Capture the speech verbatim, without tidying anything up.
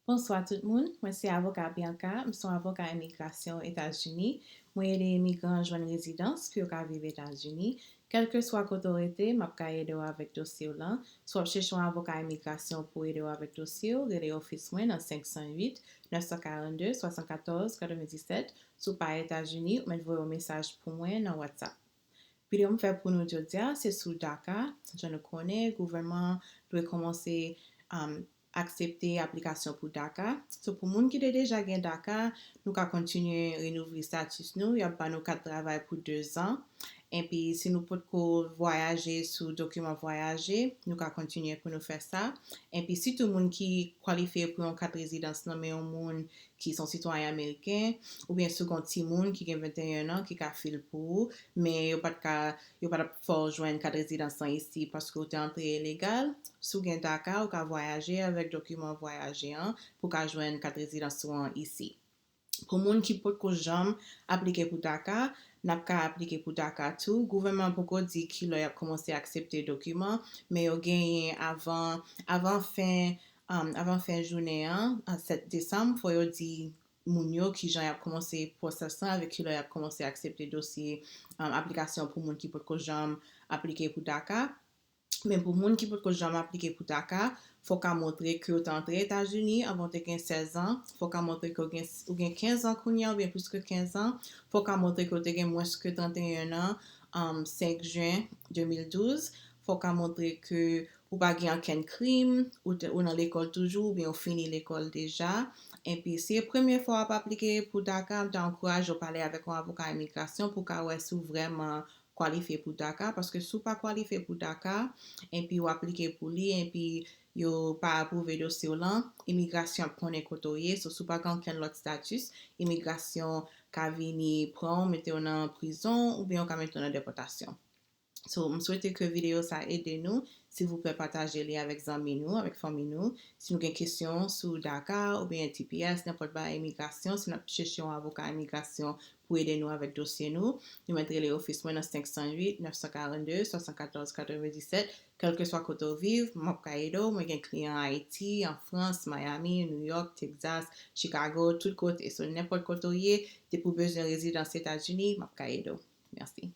Bonswa tout moun, mwen se avoka Bianca, m se yon avoka imigrasyon Etazini. Mwen ede imigran jwenn rezidans pou yo ka viv Etazini. Kèlkeswa kote w rete, m ap ka ede w avèk dosye w lan. Si w ap chèche yon avoka imigrasyon pou ede w avèk dosye w, rele ofis mwen nan senk san uit, nèf san karannde, swasannkatòz, katrevenndisèt. Si w pa Etazini, ou mèt voye yon mesaj pou mwen nan WhatsApp. Videyo m fè pou nou jodi a, se sou DACA. Jan nou konnen, gouvènman dwe kòmanse, um, aksepte aplikasyon pou DACA. So, pou moun ki te deja gen DACA, nou ka kontinye renouvle status nou. Y ap ba nou kat travay pou dezan. Epi, si nou potko vwayaje sou dokiman vwayaje, nou ka kontinye pou nou fè sa. Epi, sitou moun ki kwalifye pou yon kat rezidans nan men yon moun ki se yon sitwayen ameriken, oubyen si w gen yon timoun ki gen venteyen an ki ka fil pou ou, men yo pa t ka, yo pa t ap fè w jwenn kat rezidans lan isi paske w te antre ilegal. Si w gen DACA, ou ka vwayaje avèk dokiman vwayaje an pou w ka jwenn kat rezidans ou an isi. Pou moun ki potko janm aplike pou DACA, n ap ka aplike pou DACA tou. Gouvènman an poko di kilè y ap kòmanse aksepte dokiman, men yo genyen avan, avan fen, um, avan fen jounen an, an sèt desanm, fò yo di moun yo kijan y ap kòmanse pwosès lan, avèk kilè y ap kòmanse aksepte dosye, um, aplikasyon pou moun ki potko janm aplike pou DACA. Men pou moun ki potko janm aplike pou DACA, fò w ka montre ke w te antre Etazini anvan w te gen sèz an, fò w ka montre ke w gen, ou gen kenz an kounye a oubyen plis ke kenz an, fò w ka montre ke w te gen mwens ke trannteyen an, um, senk jen de mil douz, fò w ka montre ke ou pa gen okenn krim, ou te, ou nan lekòl toujou, oubyen ou fini lekòl deja. Epi, si se premye fwa w ap aplike pou DACA, m ta ankouraje w pale avèk yon avoka imigrasyon pou w ka wè si w vrèman kwalifye pou DACA, paske si w pa kwalifye pou DACA, epi w aplike pou li, epi yo pa apwouve dosye w lan, imigrasyon ap konnen kote w ye, so si w pa gen okenn lòt status, imigrasyon ka vini pran w, mete w nan prizon, oubyen yo ka mete w nan depòtasyon. So, m swete ke videyo sa ede nou. Silvouplè, pataje li avèk zanmi nou, avèk fanmi nou. Si nou gen kesyon sou DACA oubyen T P S, nenpòt bagay imigrasyon, si n ap chèche yon avoka imigrasyon pou ede nou avèk dosye nou, nou mèt rele ofis mwen nan senk san uit, nèf san karannde, swasannkatòz, katrevenndisèt. Kèlkeswa kote w viv, m ap ka ede w. Mwen gen kliyan Ayiti, an Frans, Miami, New York, Texas, Chicago, tout kote. So, nenpòt kote w ye, depi w bezwen rezidans Etazini, m ap ka ede w. Mèsi.